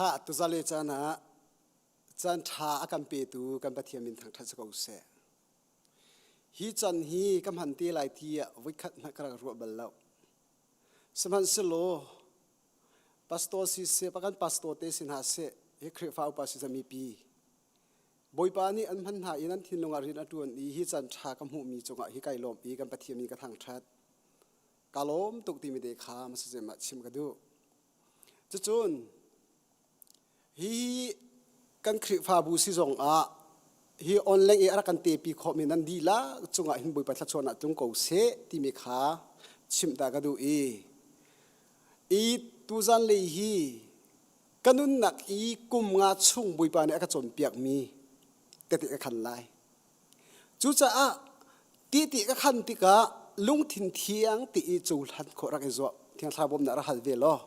Khah tuzale caan ah caan ṭha a kan petu kan Pathian min thangṭhat si ko seh. Hi can hi ka hman te lai ti ah voikhat hmanh ka rak ruah bal lo. Sihmanhsehlaw pastor siseh, kan pastor te si hna seh, hi Khrihfa upa siseh mipi Bawipa nih an hman hna i nan thinlung ah rian a ṭuan i hi caan ṭha ka hmuhmi cungah hi kai lawm i kan Pathian min ka thangṭhat. Ka lawm tuk timi te kha masazem ah chim ka duh. Cucun hi kan Khrihfabu si zong ah hi online i a rak kan tepi khawhmi nan dihlak cungah hin Bawipa thluachuahnak tlung ko seh timi kha chimh ta ka duh i i tuzan lei hi ka nunnak i kum nga chung Bawipa nih a ka cawnpiakmi tete ka khan lai. Cucaah ti ka khan tikah lungthin thiang ti i cohlan khawh rak i zuah Thiang Thlarau bawmhnak rak hal ve law.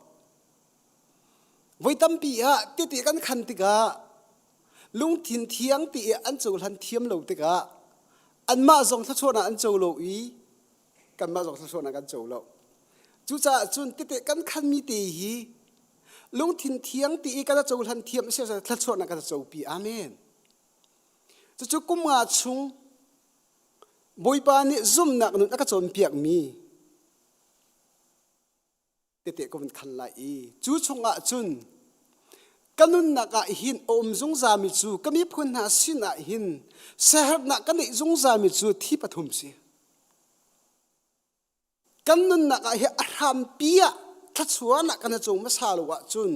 Voi tampi ah titi kan khan tikah lungthin thiang ti i an cohlan thiam lo tikah anmah zong thluachuahnak an co lo i kanmah zong thluachuahnak kan co lo. Cucaah cun tete kan khanmi te hi lungthin thiang ti i kan cohlan thiam a si thluachuahnak kan copi. Amen. Cucu kum nga chung Bawipa nih zumhnak nun a ka cawnpiakmi tete ka vun khan lai i cu chungah cun ka nunnak ah hin a um zungzalmi cu ka miphun hna sinah hin siaherhnak ka neih zungzalmi cu thi pathum si. Kan nunnak ah hi a hrampi ah thluachuahnak kan cung hmasa lo ahcun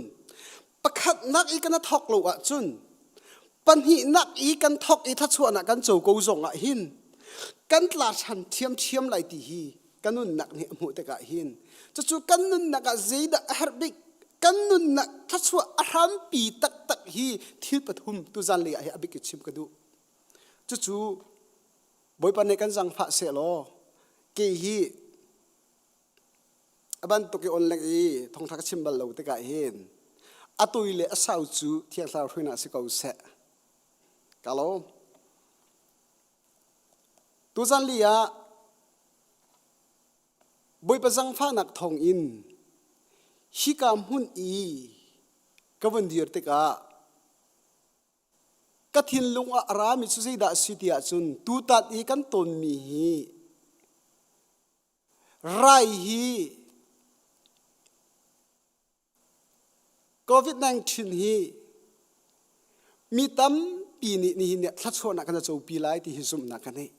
pakhatnak i kan thawk lo ahcun pahnihnak i kan thawk i thluachuahnak kan co ko zong ah hin kan tla ṭhan ṭhiamṭhiam lai ti hi kan nunnak nih a hmuh tikah hin cucu kan nunnak ah zeidah a herh bik kan nunnak thluachuah a hrampi taktak hi thil pathum tuzan lei ah hi a bik i chim ka duh cucu Bawipa nih kan zangfah sehlaw kei hi a bantuk i on leng i thawngṭha ka chim bal lo tikah hin a tui le a sau cu Thiang Thlarau hruainak si ko seh. Ka lawm. Tuzan li ah Bawipa zangfahnak thawngin hika hmun i ka vun dir tikah Ka thinlung ah a rami cu zeidah a si ti ahcun tutan i kan tonmi hi rai hi COVID-19 hi mi tampi nih nihin ni thluachuahnak kan copi lai ti hi zumhnak ka neih.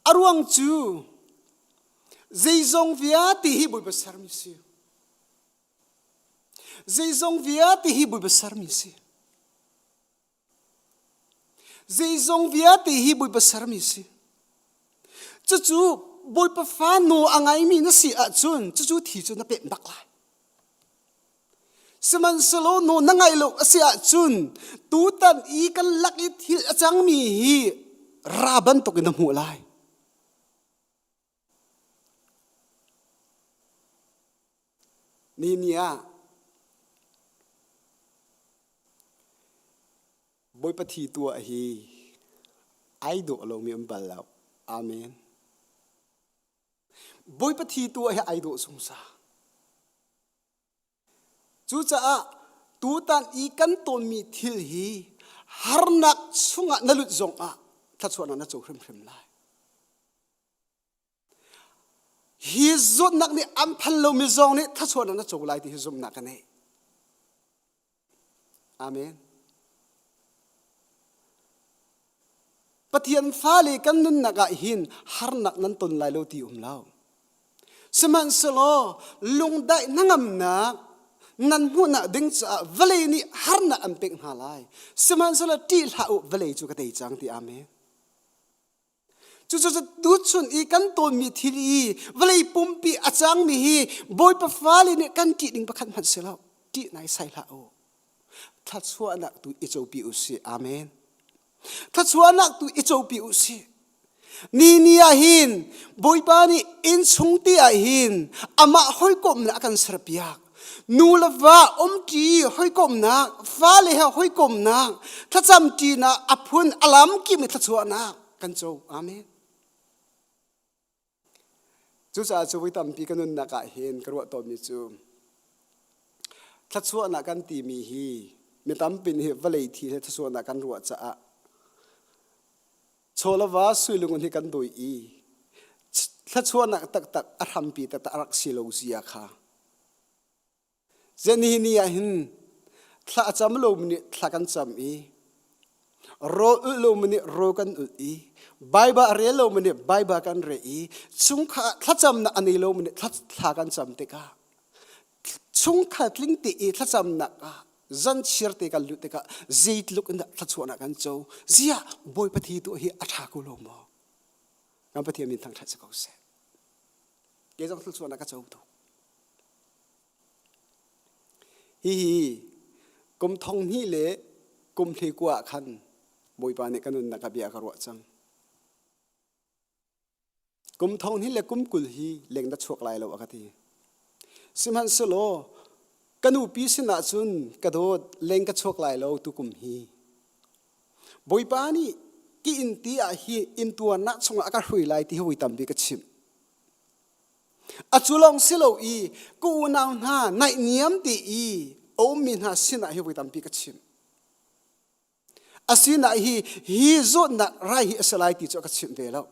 A ruang cu zeizong vialte hi Bawipa sermi si. Zeizong vialte hi Bawipa sermi si. Zeizong vialte hi Bawipa sermi si. Cucu Bawipa fa nu a ngaimi na si ahcun cucu thi cu na pemh bak lai. Sihmanhsehlaw nawl na ngaih lo a si ahcun tutan i kan lak i thil a cangmi hi ra bantukin na hmuh lai. Ni ni ah Bawipa thi tuah hi ai dawh lomi um bal lo. Amen. Bawipa thi tuah hi ai dawh zungzal. Cucaah tutan i kan tawnmi thil hi harnak chungah na lut zongah thluachuahnak na co hrimhrim lai. Hi zawtnak nih an phan lomi zong nih thluachuahnak na co lai ti hi zumhnak ka nei. Amen. Pathian fale kan nunnak ah hin harnak nan ton lai lo ti um lo. Sihmanhsehlaw lungdaih hnangamnak nan hmuhnak ding caah vawlei nih harnak an pek hna lai. Sihmanhsehlaw ṭih hlah u, vawlei cu ka tei cang ti amen. Cucu tuchun i kan tawnmi thil i vawlei pumpi a cangmi hi Bawipa fale nih kan ṭih ding pakhat hmanh si lo. Ṭih nai sai hlah u. Thluachuahnak tu i copi u sih. Amen. Thluachuahnak tu i copi u sih. Ni ni ah hin Bawipa nih innchung te ah hin amah hawikomhnak a kan serpiak. Nu le va umṭi hawikomhnak, fale he hawikomhnak, thlacamṭinak a phun a lam kip in thluachuahnak kan co. Amen. Cucaah cu voi tampi ka nunnak ah hin ka ruah tawnmi cu. Thluachuahnak kan timi hi mi tampi nih vawlei thi he thluachuahnak kan ruah caah chaw le va suilungun hi kan doi i thluachuahnak taktak a hrampi taktak a rak si lo zia kha Zenihi ni ah hin thla a cam lomi nih thla kan cam i rawl ulh lomi nih rawl kan ulh i Baibal a rel lomi nih Baibal kan rel i chungkhar thlacamnak a nei lomi nih thla kan cam tikah chungkhar tling te i thlacamnak ah zanchiar te kan luh tikah zeitluk in dah thluachuahnak kan co ziah Bawipa thi tu hi a ṭha ko lo maw kan Pathian min thangṭhat si ko seh kei zong thluachuahnak ka co tuk Hihi kum thong hnih le kum hlei kua ah khan Bawipa nih ka nunnak ah bia a ka ruah cang. Kum thong hnih le kum 20 hi leng na chuak lai lo a ka ti. Sihmanhsehlaw ka nupi sinah cun ka dawt leng ka chuak lai lo tukum hi. Bawipa nih ki inn ti ah hi intuarnak chungah a ka hrui lai ti hi voi tampi ka chimh. A cu lawng si lo i ka unau hna naihniam ti i a ummi hna sinah hi voi tampi ka chim. Asinain hi hi zawtnak rai hi a si lai ti cu a ka chimh ve lo.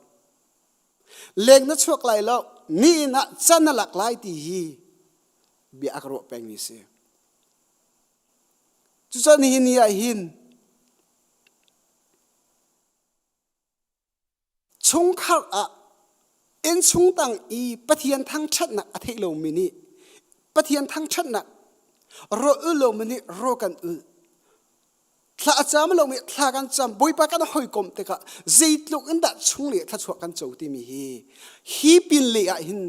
Leng na chuak lai lo, ni inn ah can na lak lai ti hi bia a ka ruah pengmi si. Cucaah nihin ni ah hin Chungkhar ah innchung tang i Pathian thangṭhatnak a theih lomi nih Pathian thangṭhatnak rawl ul lomi nih rawl kan ul. Thla a cam lomi thla kan cam. Bawipa kan hawikomh tikah zeitluk in dah chung le thluachuah kan co timi hi hi pin lei ah hin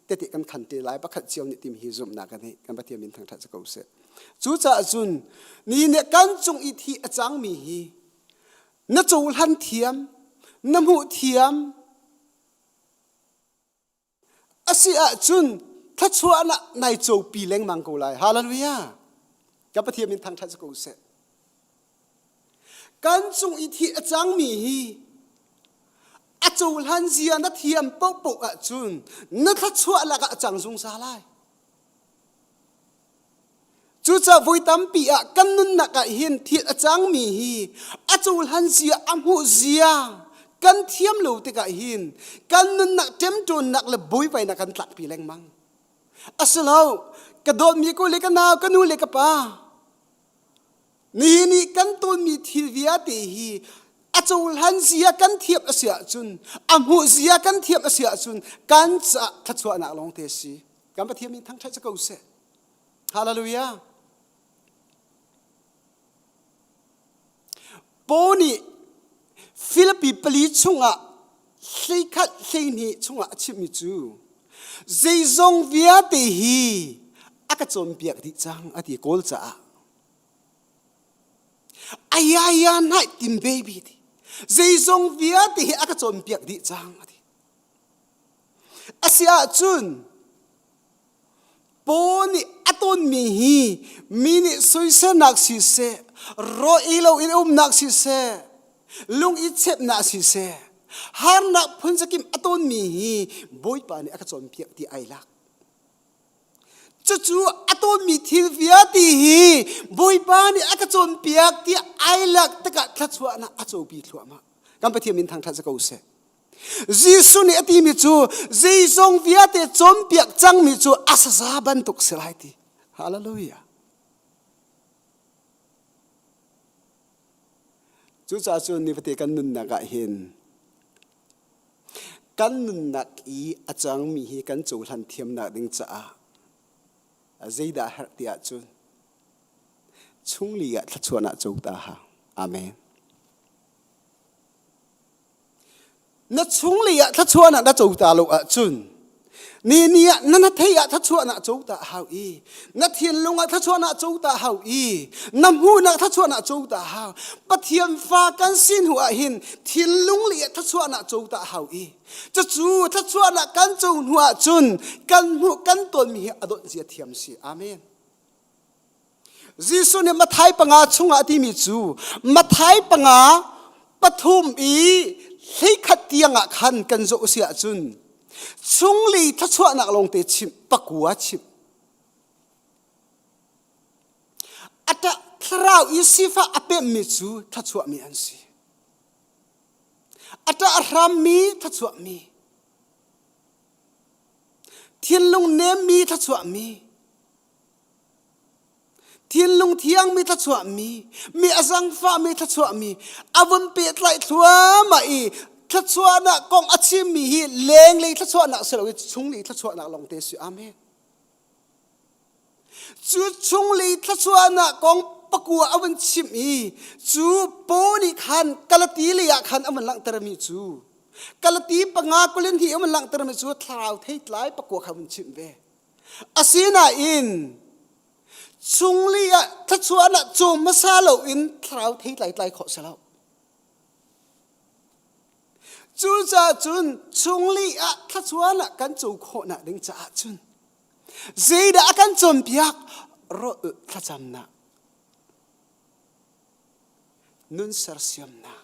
tete kan khan te lai pakhat cio nih timi hi zumhnak kan hei kan Pathian min thangṭhat si ko seh. Cucaah cun ni nih kan cung i thi a cangmi hi Na cohlan thiam, na hmuh thiam. A si ahcun thluachuahnak nai copi lengmang ko lai. Hallelujah. Ka Pathian min thangṭhat si ko seh. Kan cung i thi a cangmi hi a cohlan zia na thiam paohpaoh ahcun na thluachuah lakah a cang zungzal lai. Cucaah voi tampi ah kan nunnak ah hin thil a cangmi hi a cohlan zia a hmuh zia kan thiam lo tikah hin kan nunnak ṭemṭawnnak le buaibainak kan tlakpi lengmang. Asilo, ka dawtmi ko le ka nau, ka nu le ka pa, nihin i kan tawnmi thil vialte hi a cohlan zia kan thiam a si ahcun, a hmuh zia kan thiam a si ahcun kan caah thluachuahnak lawngte a si. Kan Pathian min thangṭhat si ko seh. Hallelujah. Paul nih Filipi pali chungah hleikhat hleihnih chungah a chimmi cu zeizong vialte hi a ka cawnpiak dih cang a ti kawl caah ayaya nai tim baby ti zeizong vialte hi a ka cawnpiak dih cang a ti A si ahcun Paul nih a tonmi hi mi nih soiselnak siseh, raw i loin umnak siseh, lung i chepnak siseh, harnak phunzakim a tonmi hi Bawipa nih a ka cawnpiak ti ai lak. Cucu a tonmi thil vialte hi Bawipa nih a ka cawnpiak tiah ai lak tikah thluachuahnak a copi thluahmah. Kan Pathian min thangṭhat si ko seh. Jesuh nih a timi cu zeizong vialte cawnpiak cangmi cu a saza bantuk si lai ti. Hallelujah. Cucaah cun nifate kan nunnak ah hin kan nunnak i a cangmi hi kan cohlan thiamnak ding caah zeidah herh ti ahcun chungli ah thluachuahnak co ta ha. Amen. Na chunglei ah thluachuahnak na co ta lo ahcun ni ni ah na na thei ah thluachuahnak co ta hau i na thinlung ah thluachuahnak co ta hau i na hmuhnak thluachuahnak co ta hau Pathian fa kan si hnu ah hin thinlung lei ah thluachuahnak co ta hau i cucu thluachuahnak kan co hnu ah cun kan hmuh kan tawnmi hi a dawt zia thiam si amen Jesuh nih Matthai panga chungah a timi cu Matthai panga pathum i hleikhat tiangah khan kan zoh si ahcun chunglei thluachuahnak lawngte chimh pakua chimh. thlarau i sifah a pemmi cu thluachuahmi an si. A ṭah a hrammi thluachuahmi. Thinlung nemmi thluachuahmi. Thinlung thiangmi thluachuahmi, mi a zangfahmi thluachuahmi, a vun pehtlaih thluahmah i thluachuahnak kong a chimmi hi lenglei thluachuahnak si lo i chunglei thluachuahnak lawngte si. Amen. Cu chunglei thluachuahnak kong pakua a vun chimh i cu paw nih khan Galati lei ah khan a vun langhtermi cu Galati panga kulin hi a vun langhtermi cu thlarau theitlai pakua kha a vun chimh ve. Asinain chungli ah thluachuahnak cawm hmasa loin thlarau theitlai tlai khawh si lo. Cucaah cun chungli ah thluachuahnak kan co khawhnak ding caah cun zeidah a kan cawnpiak rawl thlacamnak nun sersiamnak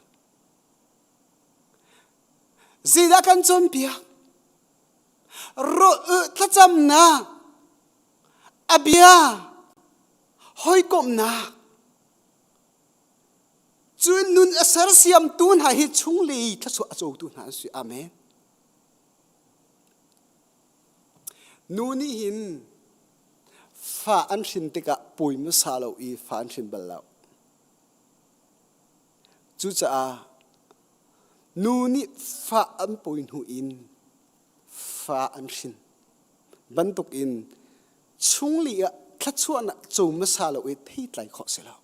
zeidah kan cawnpiak thlacamnak a bia hawikomhnak cu nun a sersiamtu hna hi chunglei thluachuah a cotu hna an si. Amen. Nu nih hin fa an hrin tikah pawi hmasa lo i fa an hrin bal lo. Cucaah nu nih fa an pawi hnu in fa an hrin bantukin chungli ah thluachuahnak co hmasa lo i theitlai khawh si lo.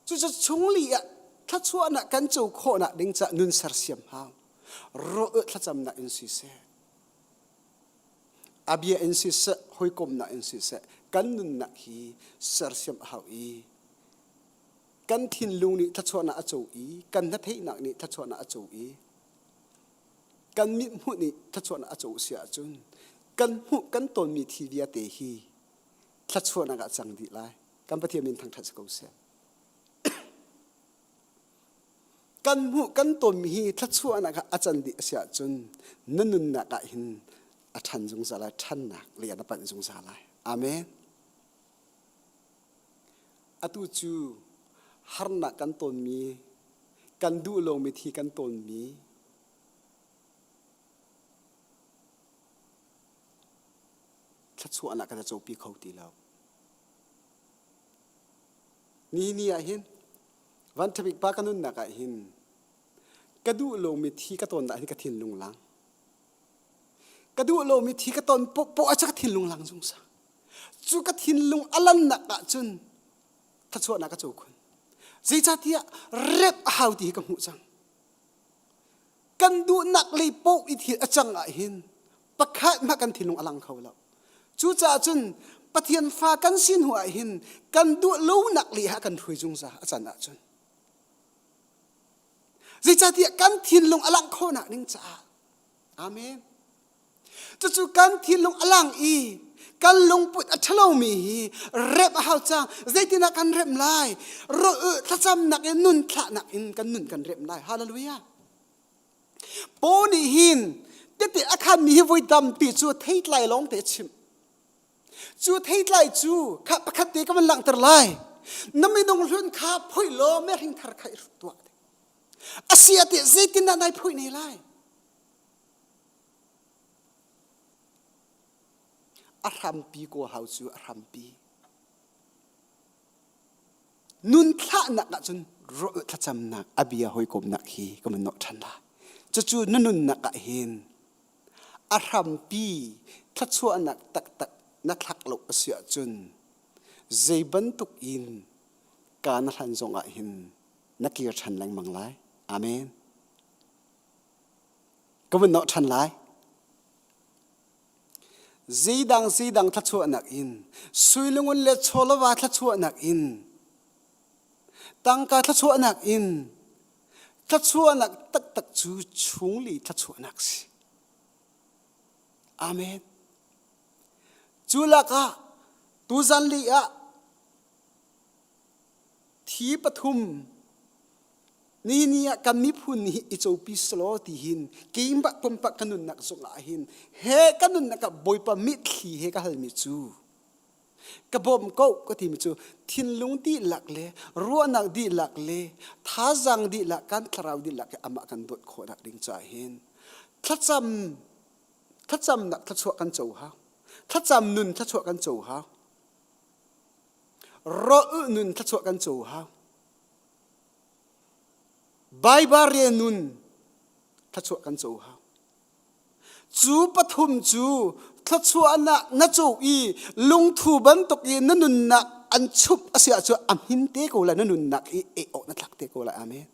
Cucu chungli ah thluachuahnak kan co khawhnak ding caah nun sersiam hau. Rawh thlacamnak in siseh, a bia in siseh, hawikomnak in siseh, kan nunnak hi sersiam a hau i kan thinlung nih thluachuahnak a co i kan hnatheihnak nih thluachuahnak a co i kan mithmuh nih thluachuahnak a co si ahcun kan hmuh kan tonmi thil vialte hi thluachuahnak ah cang dih lai. Kan Pathian min thangṭhat si ko seh. Kan hmuh kan tonmi hi thluachuahnak ah a can dih a si ahcun na nunnak ah hin a ṭhan zungzal lai, ṭhannak lei ah na panh zungzal lai. Amen. Atu cu harnak kan tonmi, kan duh lomi thi kan tonmi, thluachuahnak kan copi kho ti lo. Ni ni ah hin van ṭhabik pa ka nunnak ah hin ka duh lomi thi ka tawn ah hin ka thinlung lang. Ka duh lomi thi ka ton poah ah ka thinlung lang zungzal. Cu ka thinlung a lannak ah cun thluachuahnak ka co khun. Zeicahtiah rep a hau ti hi ka hmuh cang. Kan duhnak lei paoh i thil a cang ah hin pakhat hmah kan thinlung a lang kho lo. Cucaah cun Pathian fa kan si hnu ah hin kan duh lonak lei ah kan hruai zungzal a can ahcun. Zeicahtiah kan thinlung a langh khawhnak ding caah. Amen. Cucu kan thinlung a lang i kan lungput a ṭhalomi hi rep a hau cang. Zeitinah kan remh lai? Thlacamnak in nun thlahnak in kan nun kan remh lai. Hallelujah. Paul nih hin tete a khanmi hi voi tampi cu theitlai lawng te a chimh. Cu theitlai cu kha pakhat te ka van langhter lai. Na minung hlun kha phoih law mehring thar kha i hruk tuah. A si ah teh zeitindah nai phoih ne lai? A hrampi kaw hau cu a hrampi. Nun thlahnak ahcun thlacamnak a bia hawikomnak hi ka van nawh ṭhan la. Cucu na nunnak ah hin a hrampi thluachuahnak taktak na thlak lo a si ahcun zei bantuk in ka na hlan zong ah hin na kir ṭhan lengmang lai. Amen. Ka vun nawh ṭhan lai. Zeidang zeidang thluachuahnak in suilungun le chawlava thluachuahnak in tangka thluachuahnak in thluachuahnak taktak cu chungli thluachuahnak si. Amen. Cu lakah tuzan li ah thi pathum Nihin ni ah kan miphun nih i copi selaw ti hin keimah pumpak ka nunnak zongah hin he ka nunnak ah Bawipa mitthli he ka halmi cu. Ka bawmh ko ka timi cu thinlung dihlak le ruahnak dihlak le thazaang dihlak kan thlarau dihlak he amah kan dawt khawhnak ding caah hin thlacam thlacamnak thluachuah kan co hau. Thlacam nun thluachuah kan co hau. Rawh nun thluachuah kan co hau. Baibal rel nun thluachuah kan co hau. Cu pathum cu thluachuahnak na co i lungthu bantuk i na nunnak an chup a si ahcun a hmin te ko lai na nunnak i eh awk na thlak te ko lai. Amen.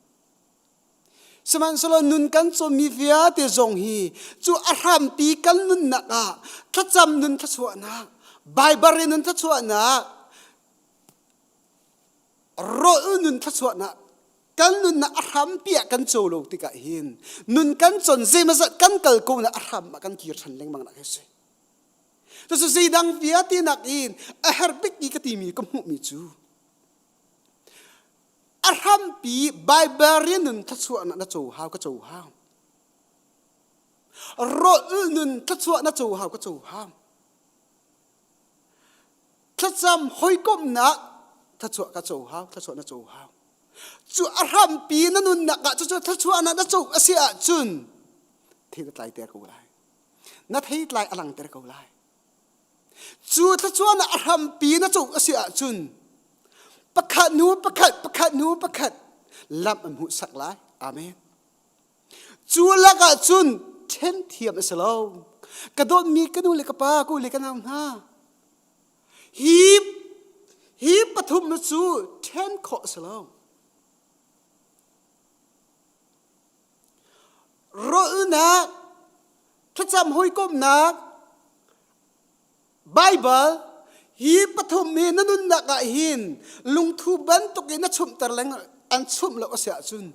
Sihmanhsehlaw nun kan cawmmi vialte zong hi cu a hrampi kan nunnak ah thlacam nun thluachuahnak, Baibal nun thluachuahnak, rawl nun thluachuahnak kan nunnak a hrampi ah kan co lo tikah hin nun kan con zeimazat kan kal ko na a hram ah kan kir ṭhan lengmang nak hi si. Cucu zeidang vialte nakin a herh bik i ka timi ka hmuhmi cu a hrampi Baibal nun thluachuahnak na co hau ka co hau. Rawl nun thluachuah na co hau ka co hau. Thlacam hawikomhnak thluachuah ka co hau, thluachuah na co hau. Cu a hrampi na nunnak ah cucu thluachuahnak na co a si ahcun thei na tlaiter ko lai. Na theitlai a langter ko lai. Cu thluachuahnak a hrampi na co a si ahcun pakhat hnu pakhat, pakhat hnu pakhat lam an hmuhsak lai. Amen. Cu lakah cun ṭhen thiam a si lo. Ka dawtmi ka nu le ka pa, ka u le ka nau hna, hi, hi pathum cu ṭhen khawh a si lo. Rawlnak, thlacam hawikomhnak, Baibal, hi pathum hi na nunnak ah hin lungthu bantuk in na chumhter leng an chumh lo a si ahcun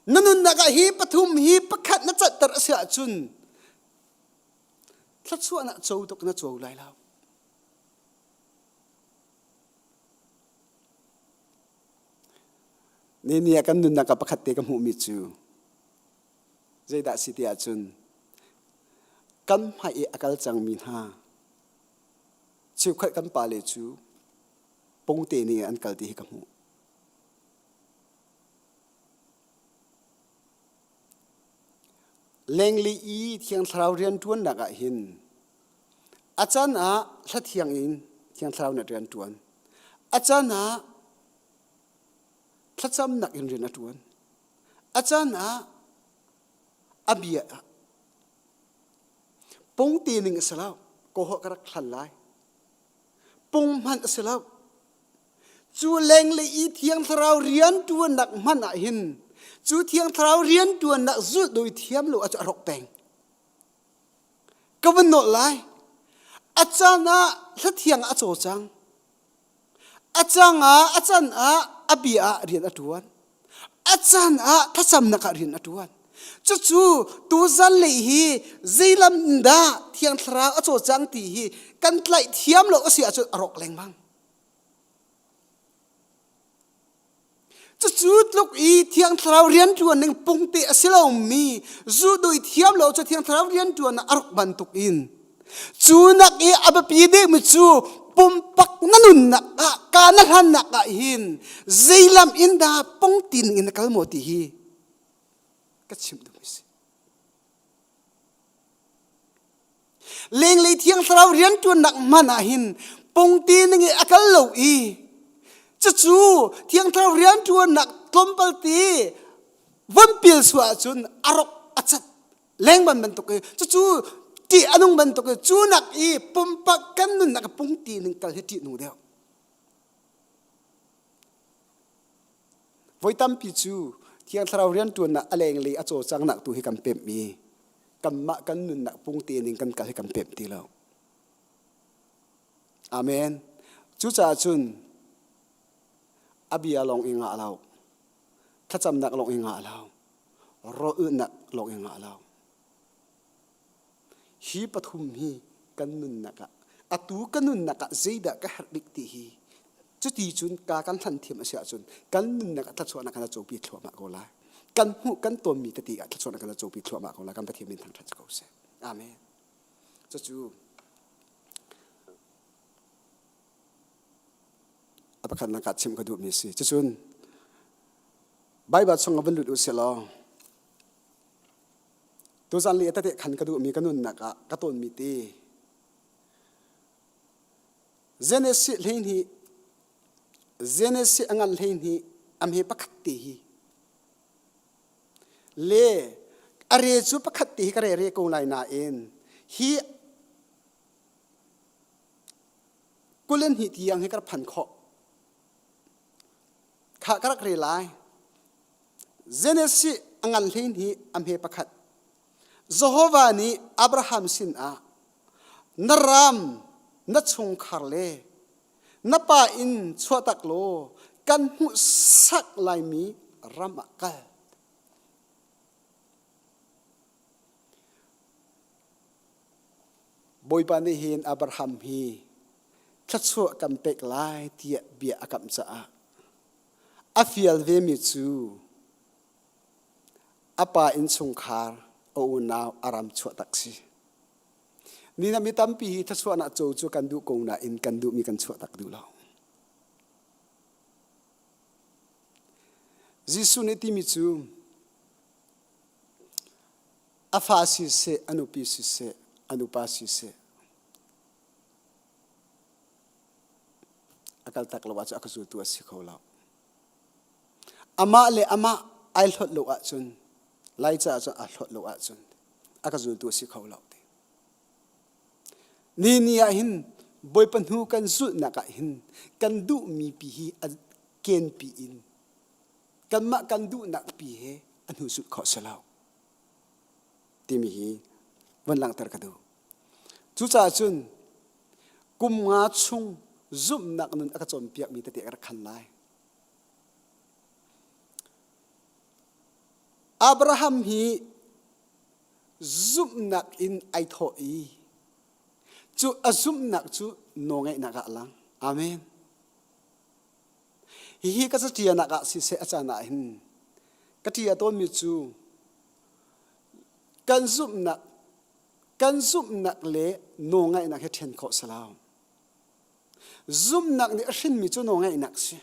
Na nunnak ah hi pathum hi pakhat na canter a si ahcun thluachuahnak co tuk na co lai lo. Ni ni ah kan nunnak ah pakhat te ka hmuhmi cu zeidah si ti ahcun kan hmai i a kal cangmi hna cheukhat kan pale cu pungte nih an kal ti hi ka hmuh. Lenglei i Thiang Thlarau rianṭuannak ah hin a caan ah hlathiang in Thiang Thlarau nih rian ṭuan. A caan ah thlacamnak in rian a ṭuan. A caan ah a bia ah pungte ning a si lo. Kawhawh ka rak hlan lai. Pung hmanh a si lo. Cu lenglei i Thiang Thlarau rianṭuannak hmanh ah hin cu Thiang Thlarau rianṭuannak zulh dawi thiam lo ahcun a rawk peng. Ka van nolh lai. A caan ah hlathiang ah a cawlcang. A cang ah a can ah a bia ah rian a ṭuan. A caan ah thlacamnak ah rian a ṭuan. Cucu tuzan lei hi zeilam in dah Thiang Thlarau a cawlcang ti hi kan tlaih thiam lo a si ahcun a rawk lengmang. Cucu tluk i Thiang Thlarau rianṭuan ning pungte a si lomi zuhdui thiam lo cu Thiang Thlarau rianṭuan a ruk bantuk in cu nak i a biapi deuhmi cu pumpak na nunnak ah ka na hlannak ah hin zeilam in dah pungtin in na kal maw ti hi ka chimh duhmi si. Lenglei Thiang Thlarau rianṭuannak hman ah hin pungti ning i a kal lo i cucu Thiang Thlarau rianṭuannak tlawmpal ti von pil suah ahcun a rok a cat lengman bantuk i cucu ṭih a nung bantuk i cu nak i pumpak kan nunnak pungti ning kal hi ṭih nung deuh. Voi tampi cu Thiang Thlarau rianṭuannak a lenglei a cawlcanghnak tu hi kan pemh i kanmah kan nunnak pungte ning kan kal hi kan pemh ti lo. Amen. Cucaah cun a bia lawng i ngah lo, thlacamnak lawng i ngah lo, rawlulhnak lawng i ngah lo. Hi pathum hi kan nunnak ah atu ka nunnak ah zeidah ka herh bik ti hi cuti cun ka kan hlan thiam a si ahcun kan nunnak ah thluachuahnak kan copi thluahmah ko lai. Kan hmuh kan tawnmi tete ah thluachuahnak kan copi thluahmah ko lai. Kan Pathian min thangṭhat si ko seh. Amen. Cucu. Pakhatnak ah chimh ka duhmi a si. Cucun Baibal chung ah van lut u sih law tuzan li tete khan ka duhmi ka nunnak ah ka tawnmi ti Genesis 12 Genesis a ngan 12 a hme pakhat te hi le a re cu pakhat te hi ka re re ko lai nain hi 22 tiang hi ka rak phan khawh. Kha ka rak rel lai. Genesis a ngan 12 a hme pakhat. Jehovah nih Abraham sinah na ram, na chungkhar le na pa inn chuahtak law kan hmuhsak laimi ram ah kal. Bawipa nih hin Abraham hi thluachuah kan pek lai tiah bia a kamh caah a fial vemi cu a pa innchungkhar a unau a ram chuah tak si. Ni na mi tampi hi thluachuahnak co cu kan duh ko nain kan duhmi kan chuah tak duh lo. Jesuh nih timi cu A fa siseh, a nupi siseh, a nupa siseh, a kaltak lo ahcun a ka zultu a si kho lo. Amah le amah ai hlawt lo ahcun, Laica ahcun aa hlawt lo ahcun a ka zultu a si kho lo ti. Ni ni ah hin Bawipa hnu kan zulhnak ah hin kan duhmi pi hi a kenpi in kanmah kan duhnak pi he a hnu zulh khawh si lo timi hi von langhter ka duh. Cucaah cun kum nga chung zumhnak nun a ka cawnpiakmi tete ka rak khan lai. Abraham hi zumhnak in ai thawh i cu a zumhnak cu nawlngaihnak ah a lang. Amen. Hihi ka caṭianak ah siseh a caan ah hin ka ṭia tawnmi cu kan zumhnak kan zumhnak le nawlngaihnak hi ṭhen khawh si lo. Zumhnak nih a hrinmi cu nawlngaihnak si.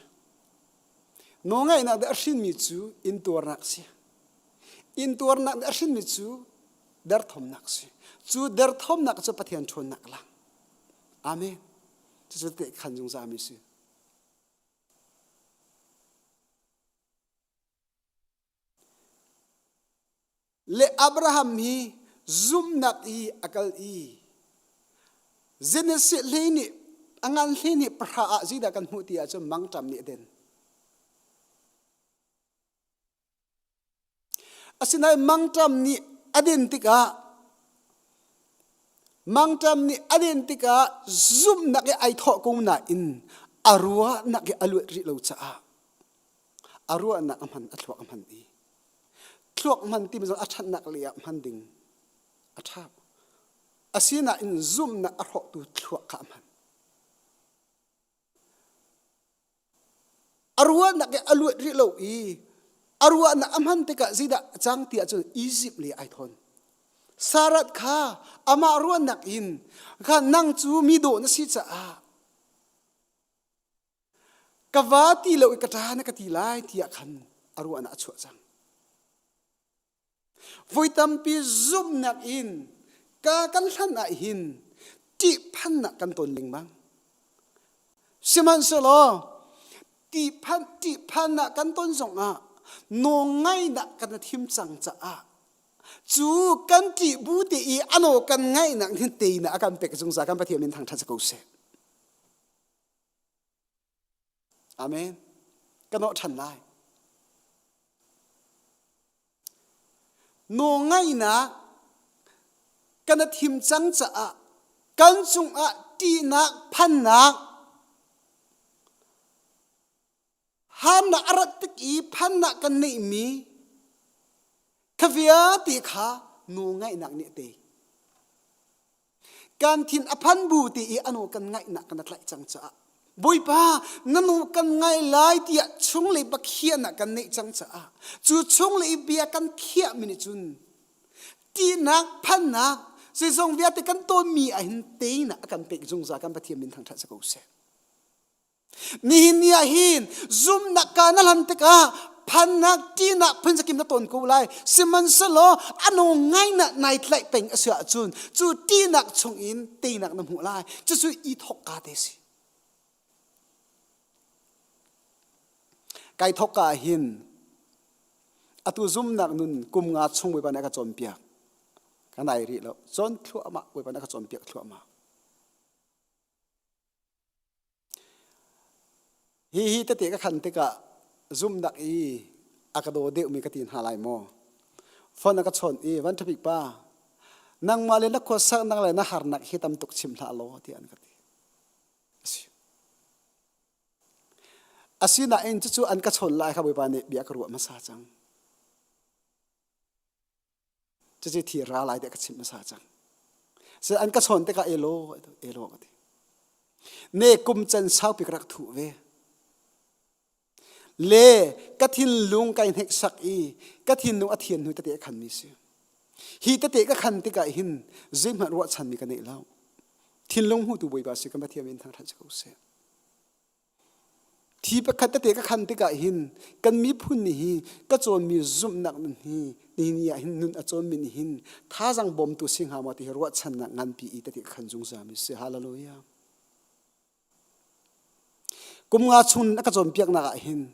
Nawlngaihnak nih a hrinmi cu intuarnak si. Intuarnak nih a hrinmi cu derthawmnak si. Cu derthawmnak cu Pathian ṭhawnnak lang. Amen. Cucu khan zungzalmi si. Le Abraham hi zumhnak i a kal i Genesis hlei nih a ngan hlei nih pahra ah zeidah kan hmuh ti ahcun mangṭam nih a den. Asinain mangṭam nih a din tikah mangṭam nih a din tikah zumhnak i ai thawh ko nain a ruahnak i a luat rih lo caah a ruahnak a hman a thluak a hman i thluak hman timi zong a ṭhatnak lei ah hman ding a ṭha. Asinain zumhnak a hrawhtu thluak kha a hman. A ruahnak i a luat rih lo i a ruahnak a hman tikah zeidah a cang ti ahcun Izipt lei ai thawn. Sarat kha amah ruahnak in kha nang cu mi dawh na si caah ka va ti lo i ka ṭa na ka ti lai tiah khan a ruahnak a chuah cang. Voi tampi zumhnak in ka kan hlan ah hin ṭihphannak kan ton lengmang. Sihmanhsehlaw ṭihphan ṭihphannak kan ton zongah nawlngaihnak kan thim cang caah cu kan ṭih bu te i a nawl kan ngaihnak hin teinak a kan pek zungzal kan Pathian min thangṭhat si ko seh. Amen. Ka nawh ṭhan lai. Nawlngaihnak kan a thim cang caah kan cungah ṭihnak phannak harnak a rat tik i phannak kan neihmi kha vialte kha nawlngaihnak nih a tei. Kan thin a phan bu ti i a nawl kan ngaihnak kan tlaih cang caah Bawipa na nawl kan ngai lai tiah chunglei bakhiahnak kan neih cang caah cu chunglei bia kan khiahmi nih cun tihnak phannak zeizong vialte kan tawnmi ah hin teinak a kan pek zungzal kan Pathian min thangṭhat si ko seh. Nihin ni ah hin zumnak ka na hlan tikah phannak ṭihnak phunzakim na ton ko lai. Sihmanhsehlaw a nung ngai na nai tlaih peng a si ahcun cu ṭihnak chungin teinak na hmuh lai. Cucu i thawk ka te si. Kai thawk ka ah hin atu zumnak nun kum nga chung Bawipa nih a ka cawnpiak. Ka nai rih lo. Cawn thluahmah Bawipa nih a ka cawnpiak thluahmah. Hihi tete ka khan tikah zumhnak i a ka daw deuhmi ka ti hna lai maw? Phone a ka chawnh i van ṭhabik pa, nangmah le na khuasaknak le na harnak hi tam tuk chim hlah law tiah an ka ti. Asi. Asinain cucu an ka chawn lai kha Bawipa nih bia ka ruah hmasa cang. Cucu thi ra lai tiah ka chimh hmasa cang. Se an ka chawn tikah elo elo ka ti. Ne kum can saupi ka rak thuh ve. Le ka thinlung kai hneksak i ka thinlung a thian hnu tete a khanmi si. Hi tete ka khan tikah hin zeihmanh ruahchanmi ka neih lo. Thinlung hmutu Bawipa si kan Pathian min thangṭhat si ko seh. Thi pakhat tete ka khan tikah hin kan miphun nih hi ka cawnmi zumhnak nun hi nihin ah hin nun a cawnmi nih hin thazaang bawmtu si hnga maw ti hi ruahchannak nganpi i tete ka khan zungzal mi si. Hallelujah. Kum nga chung a ka cawnpiaknak ah hin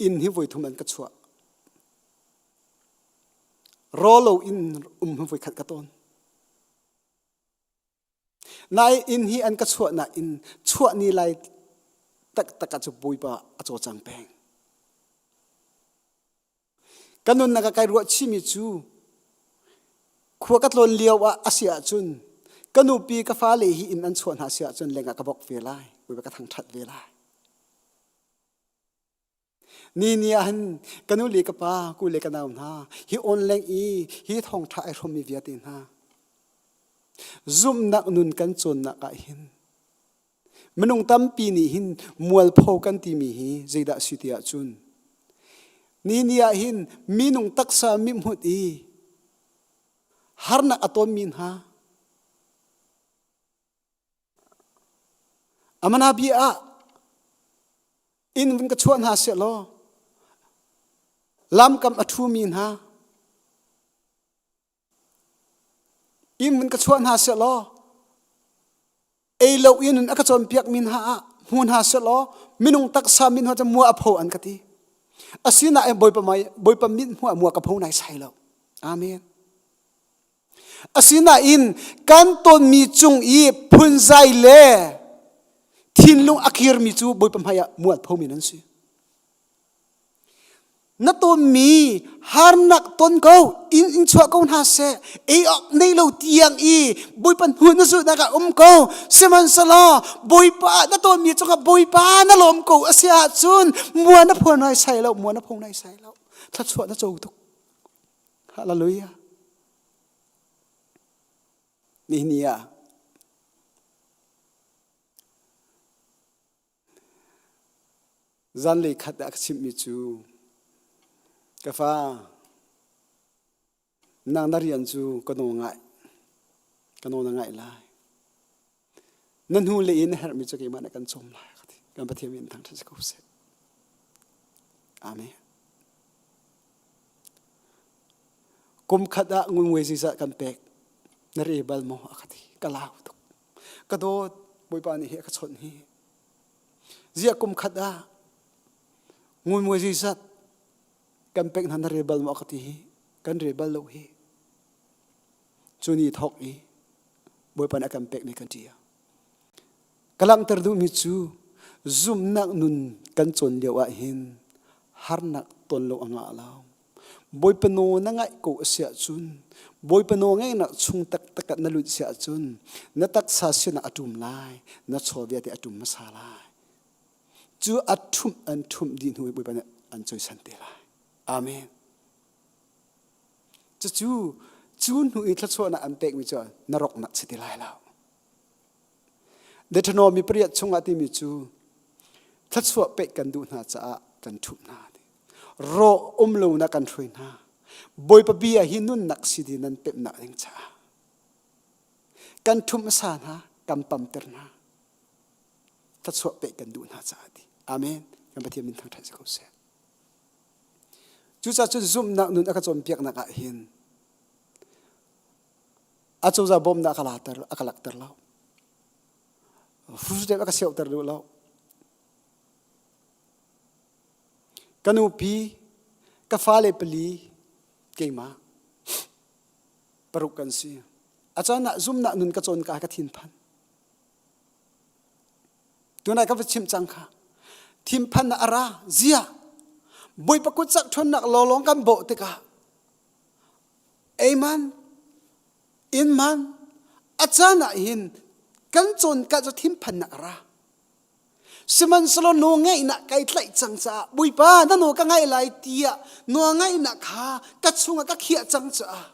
inn hi voi thum an ka chuah. Rawlo in um hi voi khat ka tawn. Nai inn hi an ka chuahnak in chuah ni lai taktak ah cu Bawipa a cawcang peng. Ka nunnak ah kai ruah chihmi cu khua ka tlawn lio ah a si ahcun ka nupi ka fale hi inn an chuah hna si ahcun lengah ka bok ve lai, Bawipa ka thangṭhat ve lai. Ni ni ah hin ka nu le ka pa, ku le ka nau hna, hi online i hi thawngṭha ai hrawmmi vialte hna, zumhnak nun kan cawnnak ah hin minung tampi nih hin mualpho kan timi hi zeidah a si ti ahcun ni ni ah hin minung taksa mihmut i harnak a tonmi hna Amana bia ah inn vun ka chuah hna seh law lamkam a ṭhumi hna inn vun ka chuah hna seh law ei lo in a ka cawnpiakmi hna ah hmu hna seh law minung taksa min hna cu mua a pho an ka ti. Asinain Bawipa Bawipa mit hmuh ah mua ka pho nai sai lo. Amen. Asinain kan tonmi cung i phunzai le thinlung a kirmi cu Bawipa hmaiah mualphomi nan si. Na tonmi harnak ton ko, inn in chuah ko hna seh, ei awk nei lo tiang i Bawipa hnu na zulhnak ah um ko. Sihmanhsehlaw Bawipa na tonmi cungah Bawipa na lawm ko a si ahcun mua na pho nai sai lo, mua na pho nai sai lo. Thluachuah na co tuk. Hallelujah. Nihin ah zanlei khat ah ka chimhmi cu ka fa nang na rian cu ka nawl ngai ka nawl na ngaih lai na hnu le in na herhmi cu keimah nih kan cawm lai ka ti kan Pathian min thangṭhat si ko seh amen Kum khat ah ngunngui zeizah kan pek na re bal maw a ka ti ka lau tuk ka dawt bawipa nih hi a ka chawnh hi ziah kum khat ah ngunngui zeizat kan pek hna na re bal maw a ka ti hi kan re bal lo hi cu ni thawk i bawipa nih a kan pek ni kan ṭi Ka langhter duhmi cu zumhnak nun kan cawn lio ah hin harnak ton lo a ngah lo. Bawipa nawl na ngaih ko a si ahcun Bawipa nawl ngaihnak chung taktak ah na lut si ahcun na taksa sinah a ṭum lai, na chaw vialte a ṭum hmasa lai. Cu a ṭhumh an ṭhumh dih hnu i Bawipa nih an cawisan te lai. Amen. Cucu cu hnu i thluachuahnak an pekmi cu na roknak si ti lai lo. Deuteronomy pariat chungah timi cu thluachuah pek kan duh hna caah kan ṭhup hna. Rawh um lo na kan hruai hna. Bawipa bia hi nunnak si ti nan pemhnak ding caah kan ṭhumh hmasa hna, kan pamter hna. Thluachuah pek kan duh hna caah ti. Amen. Kan Pathian min thangṭhat si ko seh. Cucaah cun zumhnak nun a ka cawnpiaknak ah hin acozah bawmhnak a ka later a ka lakter lo. Fusdep a ka seuhter duh lo. Ka nupi, ka fale pali, keimah paruk kan si. A caan ah zumnak nun ka cawn ka ka thinphan. Tunai ka va chimh cang kha. Thinphan a ra zia. Bawipa kut cak ṭhawnnak lawlawng kan bawh tikah eiman innman a caan ah hin kan cawn ka cu thinphannak a ra. Sihmanhsehlaw nawl ngeihnak kai tlaih cang caah Bawipa na nawl ka ngaih lai tiah nawl ngaihnak kha ka chungah ka khiah cang caah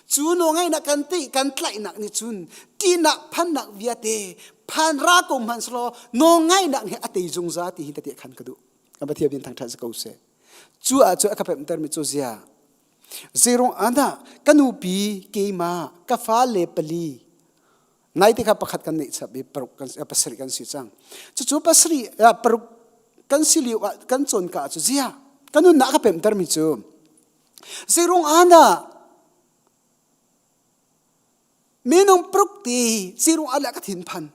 cu nawl ngaihnak kan ti kan tlaihnak nih cun ṭihnak phannak viate phan ra ko hmanhsehlaw nawl ngaihnak he a tei zungzal ti hi ka ti khan ka duh. Kan Pathian min thangṭhat si ko seh. Cu ah cu a ka pemhtermi cu zia zeirung ah dah ka nupi keimah ka fale pali Naite kha pakhat kan neih chap i paruk kan pasarih kan si cang. Cucu pasarih paruk kan si lio ah kan cawn ka cu zia kan nunnak ka pemhter mi cu zeirung ah dah minung paruk ti zeirung ah dah ka thinphan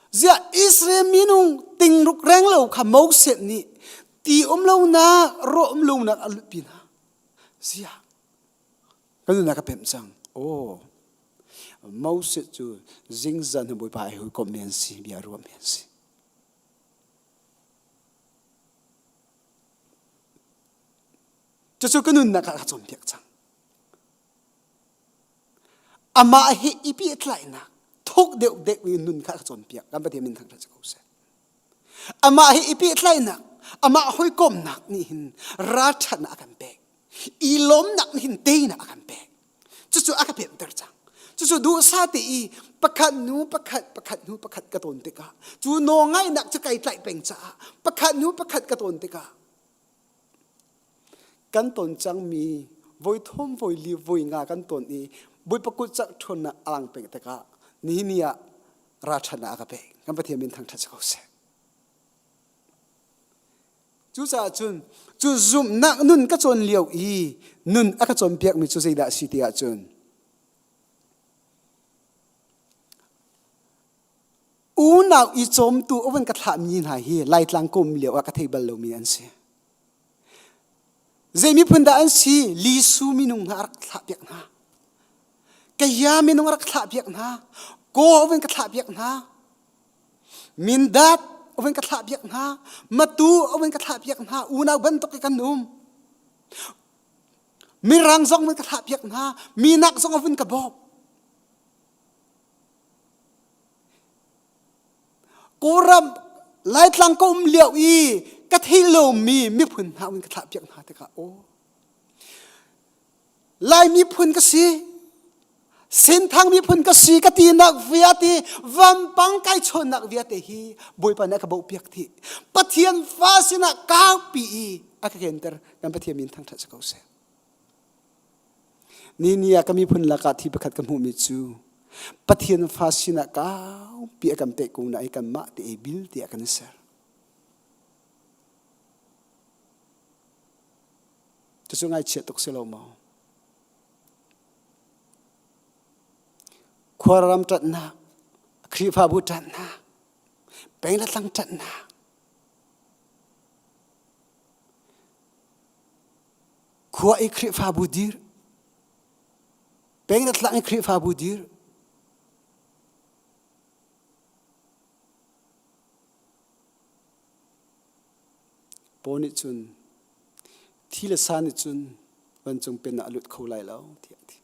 ziah Israel minung tingruk reng lo kha Moses nih ti um lonak rawh um lonak a lutpi hna ziah Kan nunnak ka pemh cang. Aw. Moses cu zingzan he Bawipa ai hawikomh mi an si, bia ruah mi an si. Cucu ka nunnak ah ka cawnpiak cang. Amah he i pehtlaihnak thuk deuh deuh in nun kha ka cawnpiak. Kan Pathian min thangṭhat si ko seh. Amah he i pehtlaihnak, amah hawikomhnak nih hin ralṭhatnak a kan pek. I lawmnak nih hin teinak a kan pek. Cucu a ka pemter cang. Cucu duhsah te i pakhat hnu pakhat, pakhat hnu pakhat ka tawn tikah cu nawlngaihnak cu kai tlaih peng caah pakhat hnu pakhat ka tawn tikah kan ton cangmi voi thum voi li voi nga kan ton i Bawipa kut cak ṭhawnnak a lang peng tikah nihin ni ah ralṭhatnak a ka pek. Kan Pathian min thangṭhat si ko seh. Cucaah cun cu zumhnak nun ka cawn lio i nun a ka cawnpiakmi cu zeidah a si ti ahcun unau i cawmtu a vun ka thlahmi hna hi Laitlang ka um lio ah ka thei bal lomi an si. Zei miphun dah an si? Lisu minung hna a rak thlahpiak hna. Kaya minung a rak thlahpiak hna. Kaw a vun ka thlahpiak hna. Mindat a vun ka thlahpiak hna. Matu a vun ka thlahpiak hna. Unau bantuk i kan um. Mirang zong vun ka thlahpiak hna. Minak zong a vun ka bawm. Kawlram Laitlang ka um lio i ka theih lomi miphun hna vun ka thlahpiak hna tikah aw Lai miphun ka si. Senthang miphun ka si ka tinak viate vampang kai chawnnak viate hi Bawipa nih a ka bauhpiak dih. Pathian fa sinah kaupi i a ka kenter kan Pathian min thangṭhat si ko seh. Ni ni ah ka miphun lakah thi pakhat ka hmuhmi cu Pathian fa sinah kaupi a kan pek ko na i kanmah te ei bil tiah kan i ser. Cucu ngaihchia tuk si lo maw? Khuaram ṭanhnak, Khrihfabu ṭanhnak, peng le tlang ṭanhnak. Khua i Khrihfabu dir, peng le tlang i Khrihfabu dir. Paul nih cun thi le sa nih cun vancung pennak a lut kho lai lo tiah a ti.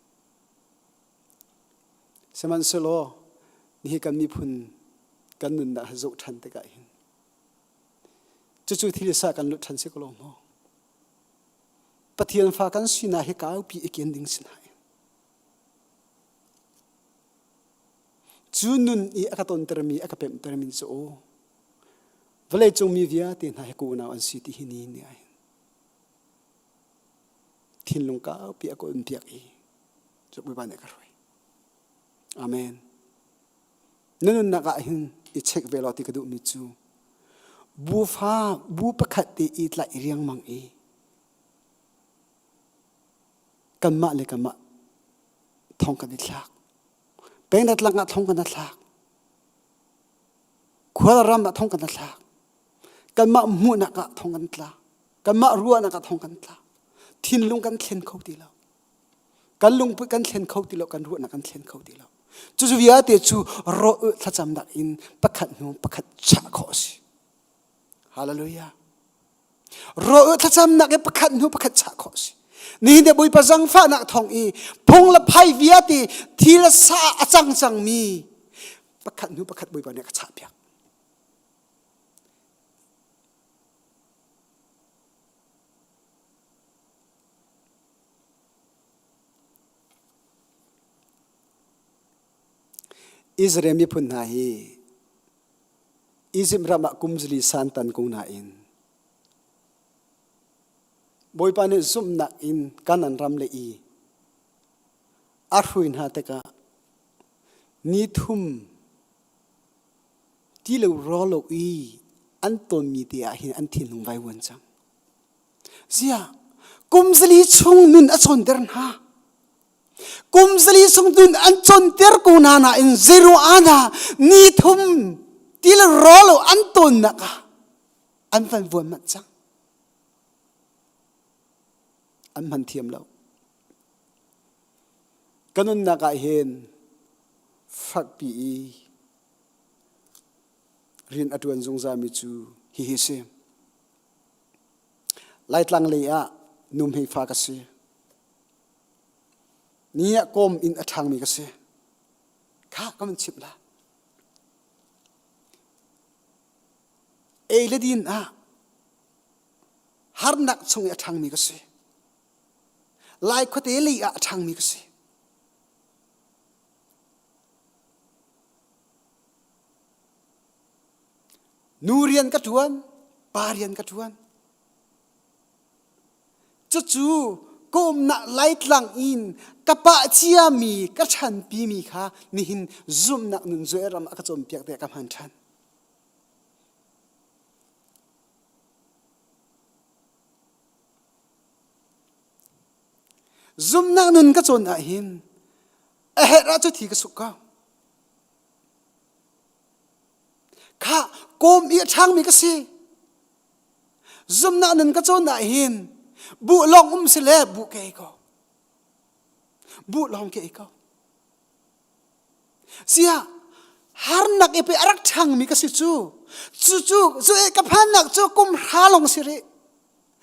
Sihmanhsehlaw nihi kan miphun kan nunnak hi zoh ṭhan tikah hin cucu thi le sa kan lut ṭhan si ko lo maw? Pathian fa kan sinak hi kaupi i ken ding si nain cu nun i a ka tontermi a ka pemhtermi cu aw Vawleicung mi vialte hna hi ka unau an si ti hi ni ni ah hin thinlung kaupi a ka umpiak i cu Bawipa nih a ka hruai. Amen. Na nunnak ah hin i check ve law ti ka duhmi cu bufa bu pakhat te i tlaih riangmang i kanmah le kanmah thong kan i thlak. Pengdatlang ah thong kan i thlak. Khualram ah thong kan i thlak. Kanmah hmuhnak ah thong kan tla. Kanmah ruahnak ah thong kan tla. Thinlung kan thlen kho ti lo. Kan lungput kan thlen kho ti lo. Kan ruahnak kan thlen kho ti lo. Cucu vialte cu rawh thlacamnak in pakhat hnu pakhat chah khawh a si. Hallelujah. Rawl thlacamnak i pakhat hnu pakhat chah khawh a si. Nihin te Bawipa zangfahnak thawng i phung le phai vialte thil sa a cang cangmi pakhat hnu pakhat Bawipa nih a ka chahpiak. Israel miphun hna hi Izipt ram ah kum zali santan ko nain Bawipa nih zumhnak in Kanaan ram le i a hrui hna tikah ni thum ti lo rawl lo i an tonmi te ah hin an thinlung vaivuan cang. Ziah kum zali chung nun a cawnter hna. Kum zali chung nun an cawnter ko hna nain zeiruang ah dah ni thum ti le rawl lo an tawnnak ah an van vuan manh cang. An hman thiam lo. Ka nunnak ah hin fakpi i rian a ṭuan zungzalmi cu hihi si. Laitlang lei ah nuhmei fa ka si. Ni ah kawm in a ṭhangmi ka si. Kha ka van chimh la. Ei le din ah harnak chung i a ṭhangmi ka si. Lai khuate lei ah a ṭhangmi ka si. Nu rian ka ṭuan, pa rian ka ṭuan. Cucu ka umnak Laitlang in ka pah ciami ka ṭhanpimi kha nihin zumhnak nun Joel ram a ka cawnpiak tiah ka hman ṭhan. Zumhnak nun ka cawn ahhin a herh ah cu thi ka suk ko. Kha kawm i a ṭhangmi ka si. Zumhnak nun ka cawn ah hin buh lawng um si le buh ka ei ko. Buh lawng ka ei ko. Siah harnak i pe a rak ṭhangmi ka si cu. Cu cu cu ka phannak cu kum hra lawng si rih.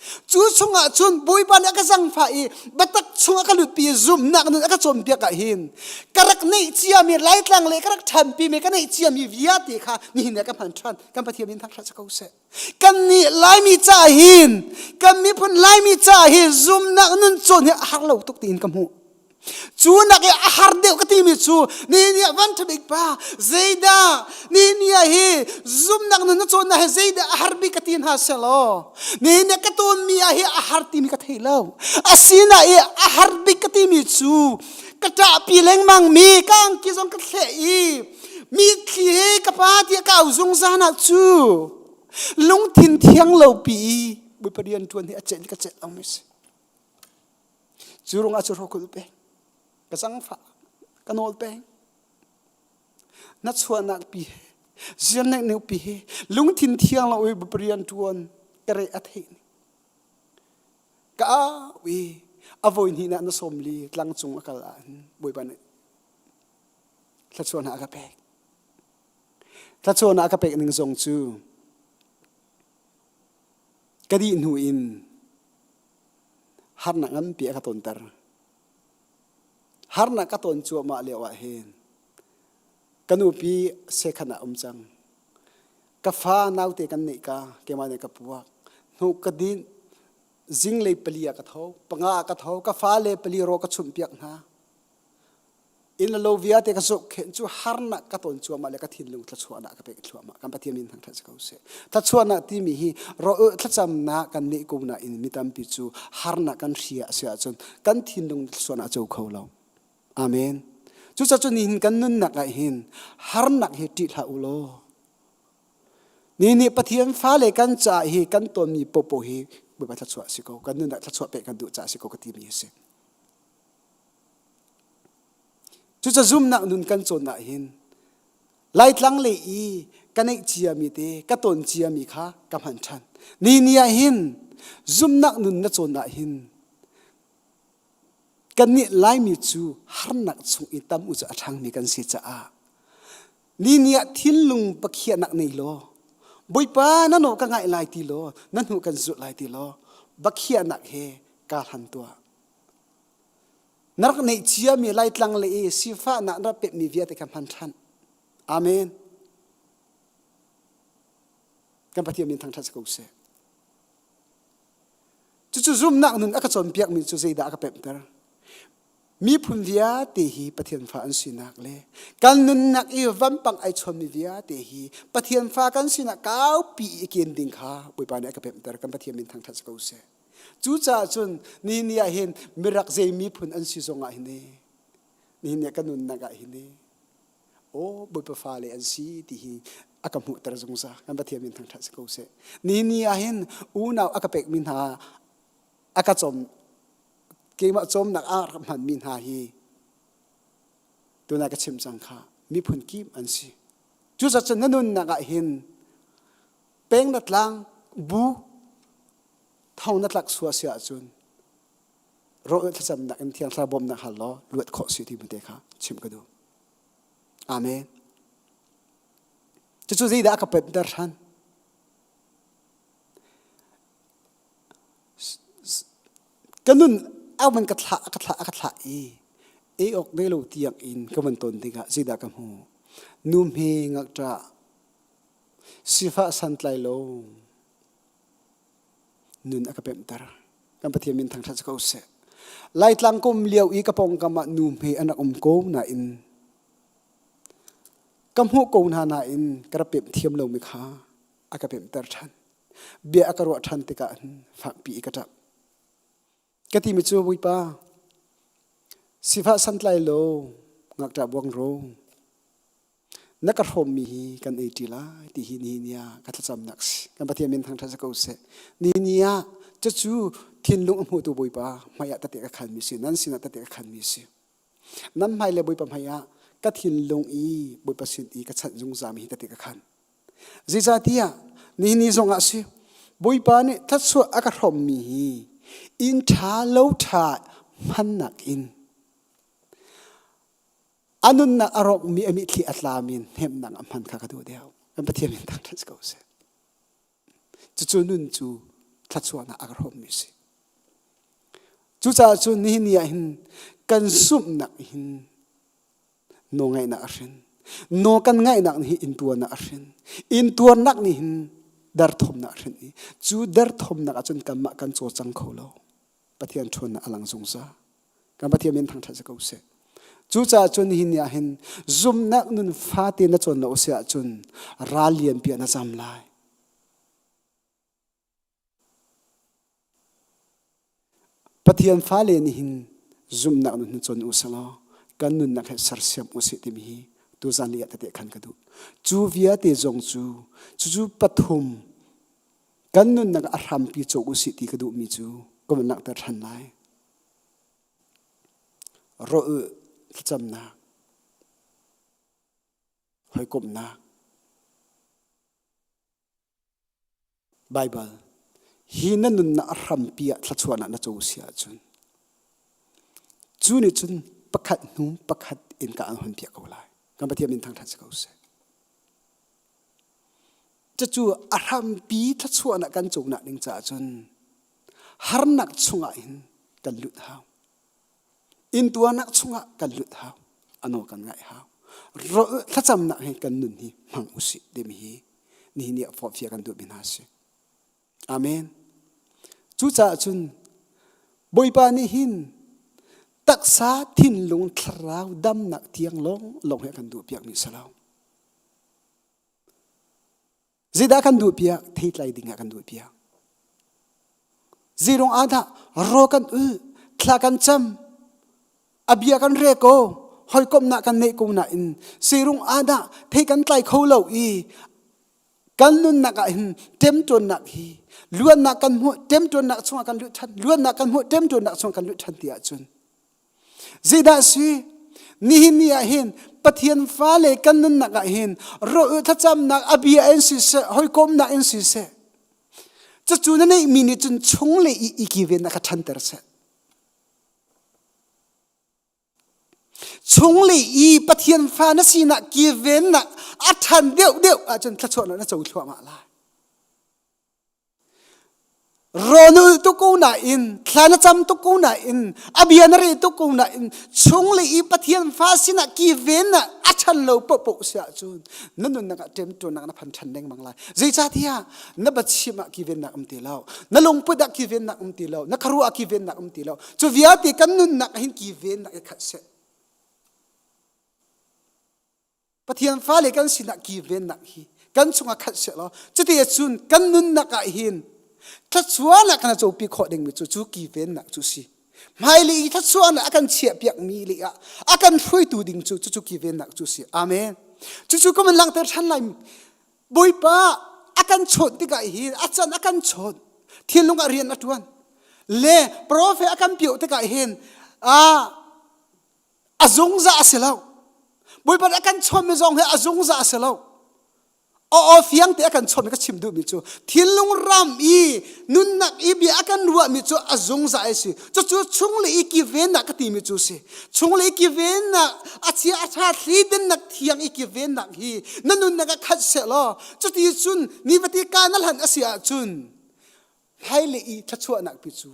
Cu chungah cun Bawipa nih a ka zangfah i biatak chung a ka lutpi i zumhnak nun a ka cawnpiak ah hin ka rak neih ciami Laitlang le ka rak ṭhanpimi ka neih ciami vialte kha nihin ah ka hman ṭhan. Kan Pathian min thangṭhat si ko seh. Kannih Laimi caah hin kan miphun Laimi caah hi zumhnak nun cawn hi a har lo tuk tiin ka hmuh. Cu nak i a har deuh ka timi cu ni ni ah van ṭhabik pa zeidah ni ni ah hi zumhnak nun na cawnnak hi zeidah a har bik ka ti hna selaw ni ni ka tawnmi ah hi a har timi ka thei lo asina i a har bik ka timi cu ka ṭahpi lengmang mi ka angki zong ka thleh i mitthli he ka pa tiah ka au zungzal ah cu lungthin thiang lo pi i Bawipa rian ṭuan hi a celh ka celh lo mi si. Cu ruangah cu hrawkhul peng, ka zangfah, ka nawl peng. Na chuahnak pi he, zirnek nih pi he, lungthin thiang lo i rian ṭuan ka re a theih ni. Ka au i a voi hnih na sawm li tlang cung a kal ah hin Bawipa nih thluachuahnak a ka pek. Thluachuahnak a ka pek ning zong cu ka dih hnu in harnak nganpi a ka tonter. Harnak ka ton cuahmah lio ah hin ka nupi sekhan ah um cang. Ka fa naute kan neih ka keimah nih ka puak. Hnuk ka dinh zinglei pali ah ka tho, panga ah ka tho, ka fale pali raw ka chumh piak hna. Inn le lo vialte ka zohkhenh cu harnak ka ton cuahmah le ka thinlung thluachuahnak ka pek thluahmah. Kan Pathian min thangṭhat si ko seh. Thluachuahnak timi hi thlacamnak kan neih ko nain mi tampi cu harnak kan hria a si ahcun kan thinlung thluachuahnak a co kho lo. Amen. Cucaah cu nihin kan nunnak ah hin harnak hi ṭih hlah u law. Ni nih Pathian fale kan caah hi kan tonmi popo hi Bawipa thluachuah si ko. Kan nunnak thluachuah pek kan duh caah si ko ka timi a si. Cuca zumnak nun kan cawn ah hin Laitlang lei i ka neih ciami te ka ton ciami kha ka hman ṭhan. Ni ni ah hin zumnak nun na cawn ah hin kannih Laimi cu harnak chung i tam u cu a ṭhangmi kan si caah ni ni ah thinlung pakhiahnak nei law Bawipa na naw ka ngaih lai ti law na hnu kan zulh lai ti law bakhiahnak he kaa hlan tuah. Na rak neih ciami Laitlang le i sifahnak na rak pekmi vialte kha hman ṭhan. Amen. Kan Pathian min thangṭhat si ko seh. Cucu zumhnak nun a ka cawnpiakmi cu zeidah a ka pemhter? Miphun vialte hi Pathian fa an sinak le kan nunnak i vampang ai chawnmi vialte hi Pathian fa kan sinak kaupi i ken ding kha Bawipa nih a ka pemhter. Kan Pathian min thangṭhat si ko seh. Cucaah cun nihin ni ah hin mirak zei miphun an si zong ah hin nihin ni ah ka nunnak ah hin aw Bawipa fale an si ti hi a ka hmuhter zungzal. Kan Pathian min thangṭhat si ko seh. Nihin ni ah hin unau a ka pekmi hna a ka cawm keimah cawmnak ah rak hmanmi hna hi tuna ka chim cang kha miphun kip an si. Cucaah cun na nunnak ah hin peng na tlang bu thong na tlak sua si ahcun rawh thlacamnak in thiang thlarau bawmhnak hal law luat khawh si ti te kha chim ka duh. Amen. Cucu zeidah a ka pemter ṭhan? Ka nun a van ka thlah a ka thlah a ka thlah i ei awk nei lo tiang in ka van ton tikah zeidah ka hmu? Nu hme ngakṭah sifah santlai lo nun a ka pemhter. Kan Pathian min thangṭhat si ko seh. Laitlang kum lio i ka pawngkam ah nu hme an rak um ko nain ka hmuh ko hna nain ka rak pemh thiam lomi kha a ka pemhter ṭhan. Bia a ka ruah ṭhan tikah fakpi i ka ṭap. Ka timi cu Bawipa, sifah santlai lo ngakṭah buang ro na ka hrawmmi hi kan ei ṭi lai ti hi nihin ni ah ka thlacamnak si. Kan Pathian min thangṭhat si ko seh. Nihin ni ah cucu thinlung a hmutu Bawipa hmai ah tete ka khanmi si, nan sinah tete ka khanmi si. Nan hmai le Bawipa hmai ah ka thinlung i Bawipa sin i ka chanh zungzalmi hi tete ka khan. Zeicahtiah nihin ni zong ah si, Bawipa nih thluachuah a ka hrawmmi hi inn ṭha lo ṭha hmannak in A nunnak a rawkmi a mitthli a tlami hnemhnak a hman kha ka duh deuh. Kan Pathian min thangṭhat si ko seh. Cucu nun cu thluachuahnak a ka hrawmmi a si. Cucaah cun nihin ni ah hin kan zumhnak hin nawlngaihnak a hrin. Nawl kan ngaihnak nih hin intuarnak a hrin. Intuarnak nih hin derthawmnak a hrin i cu derthawmnak ahcun kanmah kan cawlcang kho lo. Pathian ṭhawnnak a lang zungzal. Kan Pathian min thangṭhat si ko seh. Cucaah cun nihin ni ah hin zumhnak nun fate na cawn lo a si ahcun ral lianpi ah na zam lai. Pathian fale nih hin zumhnak nun hin cawn u selaw kan nunnak he sersiam u sih timi hi tuzan ni ah tete khan ka duh. Cu vialte zong cu cucu pathum kan nunnak a hrampi cawk u sih ti ka duhmi cu ka van langhter ṭhan lai. Rawh thlacamnak, hawikomhnak, Baibal hi na nunnak a hrampi ah thluachuahnak na co si ahcun cu nih cun pakhat hnu pakhat in ka an honpiak ko lai. Kan Pathian min thangṭhat si ko seh. Cucu a hrampi thluachuahnak kan conak ding caah cun harnak chungah hin kan lut hau. Intuarnak chungah kan lut hau. Ano kan ngaih hau. Thlacamnak he kan nun hi hmang usih timi hi nihin ni ah forhfiah kan duhmi hna a si. Amen. Cucaah cun Bawipa nih hin taksa thinlung thlarau damnak tiang lawng lawng hi a kan duhpiakmi si lo. Zeidah kan duhpiak? Theitlai ding ah kan duhpiak. Zeirung ah dah raw kan ul, thla kan cam, a bia kan re ko, hawikomhnak kan neih ko nain zeirung ah dah thei kan tlai kho lo i Kan nunnak ah hin ṭemṭawnnak hi luatnak kan hmuh ṭemṭawnnak chungah kan luh ṭhan luatnak kan hmuh ṭemṭawnnak chungah kan luh ṭhan ti ahcun zeidah a si nihin ni ah hin Pathian fale kan nunnak ah hin rawh thlacamnak a bia in siseh hawikomnak in siseh cucu na neihmi nih cun chung le i i kivennak kha ṭhanter seh Chunglei i Pathian fa na sinak kivennak a ṭhan deuhdeuh ahcun thluachuahnak na co thluahmah lai. Rawnul tuk ko nain, thla na cam tuk ko nain, a bia na rel tuk ko nain, chunglei i Pathian fa sinah kivennak a ṭhan lo paohpaoh si ahcun na nunnak ah ṭemṭuannak na phan ṭhan lengmang lai. Zeicahtiah na biachim ah kivennak um ti lo, na lungput ah kivennak um ti lo, na khuaruah ah kivennak um ti lo. Cu vialte kan nunnak hin kivennak i khat seh. Pathian fale kan sinah kivennak hi kan chungah khat seh law cuti cun kan nunnak ah hin thluachuahnak kan copi khawh dingmi cu cu kivennak cu si. Hmailei i thluachuahnak a kan chiahpiakmi le ah a kan hruaitu ding cu cucu kivennak cu si. Amen. Cucu ka man langhter ṭhan lai. Bawipa a kan chawnh tikah hin a can a kan chawnh thinlung ah rian a ṭuan le profet a kan pioh tikah hin a zungzah a si lo Bawipa a kan chawnmi zong hi a zungzah a si lo aw fiang te a kan chawnmi ka chim duhmi cu thinlung ram i nunnak i bia a kan ruahmi cu a zungzah a si cucu chung le i kivennak ka timi cu si chung le i kivennak a chia a ṭha thlidennak thiang i kivennak hi na nunnak ah khat seh law cuti cun nifate ka na hlan a si ahcun hmailei i thluachuahnak pi cu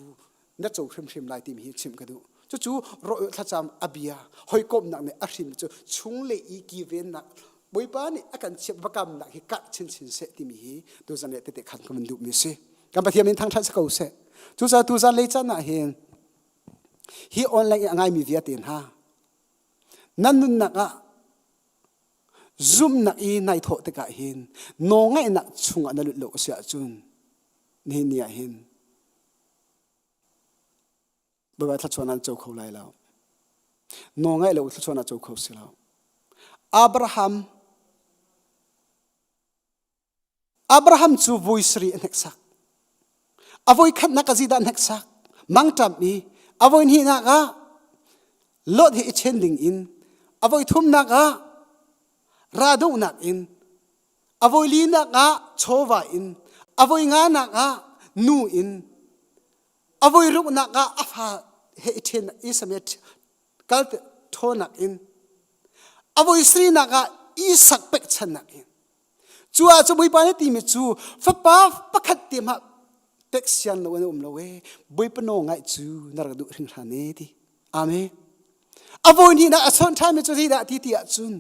na co hrimhrim lai timi hi chimh ka duh cucu rawh thlacam a bia hawikomhnak nih a hrim cu chunglei i kivennak Bawipa nih a kan chiah bakamnak hi karh chinchin seh timi hi tuzan le tete khan ka van duhmi a si kan Pathian min thangṭhat si ko seh cucaah tuzan lei caan ah hin hi online i a ngaimi vialte hna nan nunnak ah Zumhnak i nai thawh tikah hin nawlngaihnak chungah na lut lo a si ahcun nihin ni ah hin Bawipa thluachuah nan co kho lai lo. Nawlngaih lo thluachuah na co kho si lo. Abraham Abraham cu voi sarih a hneksak. A voi khatnak a zidah hneksak. Mangṭam i a voi hnihnak ah Lot he i chen ding in a voi thumnak ah radohnak in a voi linak ah chawva in a voi nganak ah nu in a voi ruknak ah a fa he i ṭhen i Samet kal ṭhawnak in a voi srinak ah Isak pekchannak in Cu ah cu Bawipa nih timi cu fapa pakhat te mah pek sian lo an um lo e Bawipa nawl ngaih cu na rak duh hringhran e ti. Amen. A voi hnihnak a chawnh ṭhanmi cu zeidah ti ti ahcun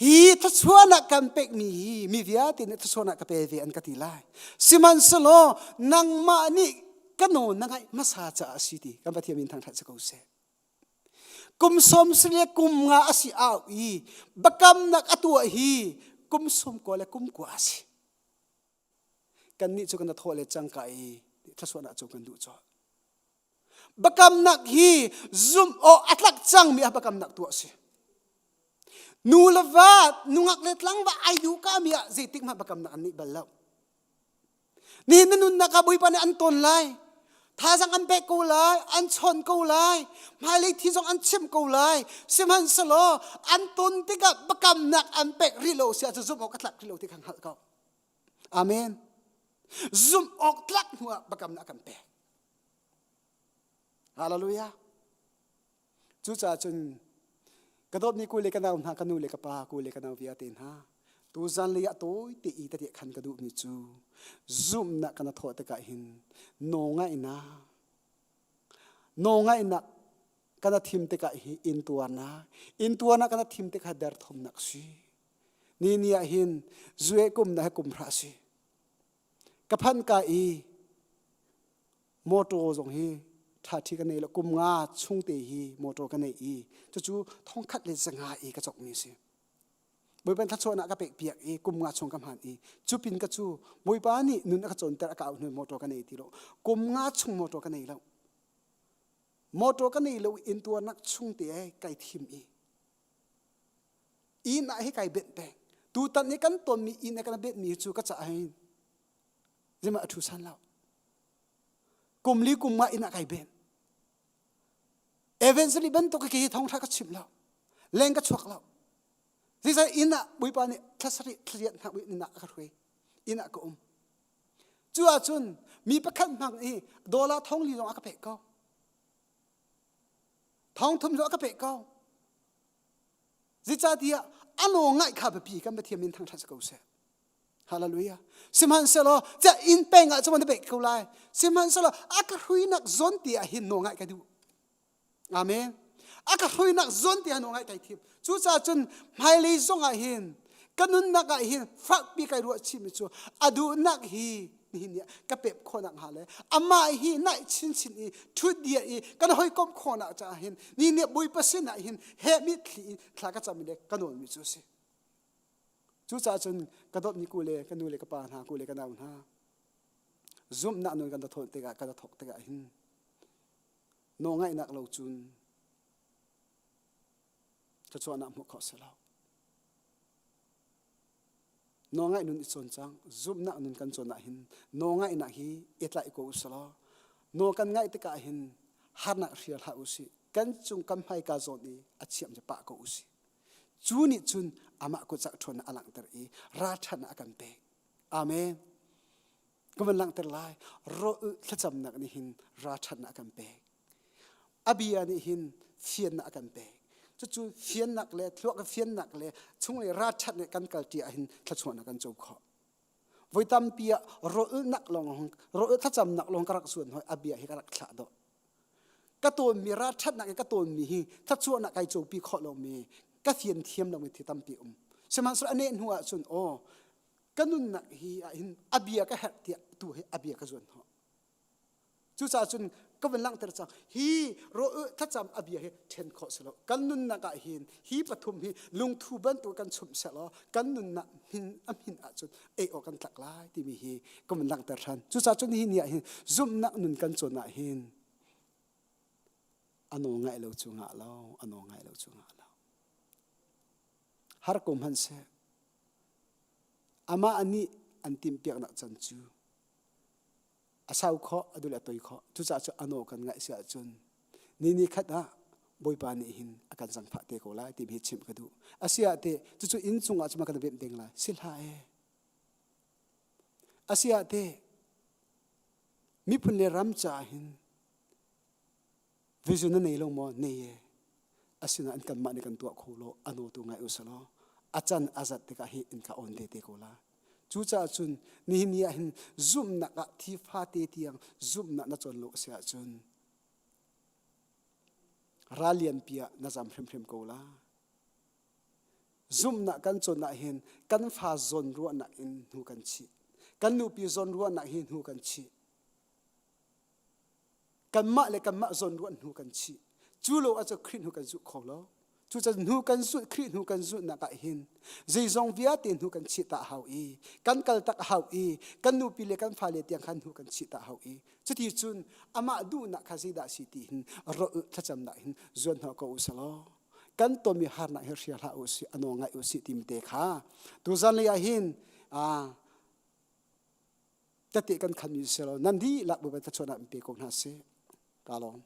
hi thluachuahnak kan pekmi hi mi vialte nih thluachuahnak ka pe ve an ka ti lai. Sihmanhsehlaw nangmah nih ka nawl na ngaih hmasa caah a si ti kan Pathian min thangṭhat si ko seh. Kum sawm le kum nga a si au i biakamnak a tuah hi kum sawm kua le kum kua a si. Kannih cu kan thawh le cangka i thluachuahnak cu kan duh colh. Biakamnak hi zumh awk a tlak cangmi ah biakamnak tuah a si. Nu le va, nungak le tlangva ai duh kami ah zeitik hmanh biakamnak an nih bal lo. Nihin na nunnak ah Bawipa nih an tawn lai. Thazang an pek ko lai, an chawnh ko lai, hmailei thi zong an chimh ko lai. Sihmanhsehlaw an ton tikah biakamnak an pek rih lo si ahcun zumh awk a tlak rih lo ti kha hngalh ko. Amen. Zumh awk tlak hnu ah biakamnak kan pek. Hallelujah. Cucaah cun ka dawtmi ku le ka nau hna, ka nu le ka pa, ku le ka nau vialte hna, tu zanlei ah tawi te i tatiah khan ka duhmi cu zumhnak kana thawh tikah hin nawlngaihnak nawlngaihnak kana thim tikah hi intuarnak intuarnak kana thim tikah derthawmnak si ni ni ah hin zue kum na he kum hra si ka phan ka i motor zong hi ṭhaṭhi ka nei lo kum nga chung te hi motor ka nei i cucu thongkhat le zanga i ka cawkmi si Bawipa thluachuahnak ka pek piak i kum nga chung ka hman i cu pin ka cu Bawipa nih nun a ka cawnter a ka auh hnu motor ka nei ti lo kum nga chung motor ka nei lo motor ka nei lo intuarnak chung te ai kai thim i inn ah hi kai benh peng. Tutan i kan tonmi inn i kan betmi cu ka caah hin zeimah a ṭhu san lo. Kum li kum nga inn ah kai ben. Evangelist bantuk hi thawngṭha ka chim lo. Leng ka chuak lo. Zeicah inn ah Bawipa nih thla sarih thla riat hna inn ah a ka hruai. Inn ah ka um. Cu ahcun mi pakhat hmang i dollar thong li zong a ka pek ko. Thong thum zong a ka pek ko. Zeicahtiah a naw ngaih kha biapi kan Pathian min thangṭhat si ko seh. Hallelujah. Sihmanhsehlaw ca inn peng ah cun na pek ko lai. Sihmanhsehlaw a ka hruinak zawn ti ah hin naw ngaih ka duh. Amen. A ka hruinak zawn ti ah naw ngaih kai thim. Cucaah cun hmailei zong ah hin ka nunnak ah hin fakpi kai ruah chihmi cu a duhnak hi nihin ni ka pep khawhnak hnga le amah hi naih chinchin i ṭhutdir i kan hawikomh khawhnak caah hin ni nih Bawipa sinah hin heh mitthli in thla ka cam le ka nawlmi cu a si. Cucaah cun ka dawtmi ku le ka nu le ka pa hna ku le ka nau hna zumhnak nun kan thawh tikah kan thawk tikah hin nawlngaihnak lo cun thluachuahnak hmuh khawh si lo. Nawlngaih nun i cawn cang. Zumhnak nun kan cawn ah hin nawlngaihnak hi i tlaih ko usih law nawl kan ngaih tikah hin harnak hrial hlah usih. Kan cung kan hmaika zawn i a chiam cu pah ko usih. Cu nih cun amah kut cak ṭhawnnak a langhter i ralṭhatnak a kan pek. Amen. Ka van langhter lai. Rawl thlacamnak nih hin ralṭhatnak a kan pek. A bia nih hin fiannak a kan pek. Cucu fiannak le thluak fiannak le chunglei ralṭhat nih kan kalṭi ahhin thluachuahnak kan co khawh. Voi tampi ah rawlnak lawng rawl thlacamnak lawng ka rak zuan hoi a bia hi ka rak thlah dawh. Ka tawnmi ralṭhatnak in ka tawnmi hi thluachuahnak kai copi khawh lomi ka fian thiam lomi thi tampi um. Sihmanhsehlaw a neh hnu ahcun aw ka nunnak hi ahhin a bia ka herh tiah tu hi a bia ka zuan hnawh. Cucaah cun ka vun langhter cang hi thlacam a bia hi ṭhen khawh si lo kan nunnak ah hin hi pathum hi lungthu bantuk kan chumh sehlaw kan nunnak hmin a hmin ahcun ei awk kan tlak lai timi hi ka vun langhter ṭhan cucaah cun hi ni ah hin zumhnak nun kan cawn ah hin a nawl ngaih lo cu ngah lo a nawl ngaih lo cu ngah lo har ko hmanh seh amah nih an timhpiaknak can cu a sau khawh a dul a toi khawh cucaah cu ano kan ngaih si ahcun ni ni khat ah bawipa nih hin a kan zangfah te ko lai timi hi chimh ka duh asi ah te cucu inn chungah cun kan vemh ding lai si hlah e asi ah te miphun le ram caah hin Vision na nei lo maw? Nei e. Asinain kanmah nih kan tuah kho lo, a nawtu ngai usalaw a can a zat tikah hi in ka on te te ko la. Cucaah cun nihin ni ah hin zumhnak ah thi fate tiang zumhnak na cawn lo a si ahcun ral lianpi ah na zam hrimhrim ko la. Zumhnak kan cawn ah hin kan fa zawn ruahnak in hnu kan chih. Kan nupi zawn ruahnak hi hnu kan chih. Kanmah le kanmah zawnruah hnu kan chih. Cu lo ahcun Khrih hnu kan zulh kho lo. Cucaah hnu kan zulh Khrih hnu kan zulhnak ah hin zeizong vialte hnu kan chih ta hau i kan kal tak hau i kan nupi le kan fale tiang khan hnu kan chih ta hau i cuti cun amah duhnak kha zeidah si ti hin rawh thlacamnak hin zuan hnawh ko u selaw kan tonmi harnak hi hria hlah u sih a nawl ngaih u sih timi te kha tuzan lei ah hin tete kan khanmi si lo nan dihlak Bawipa thluachuahnak in pe ko hna seh ka lawm.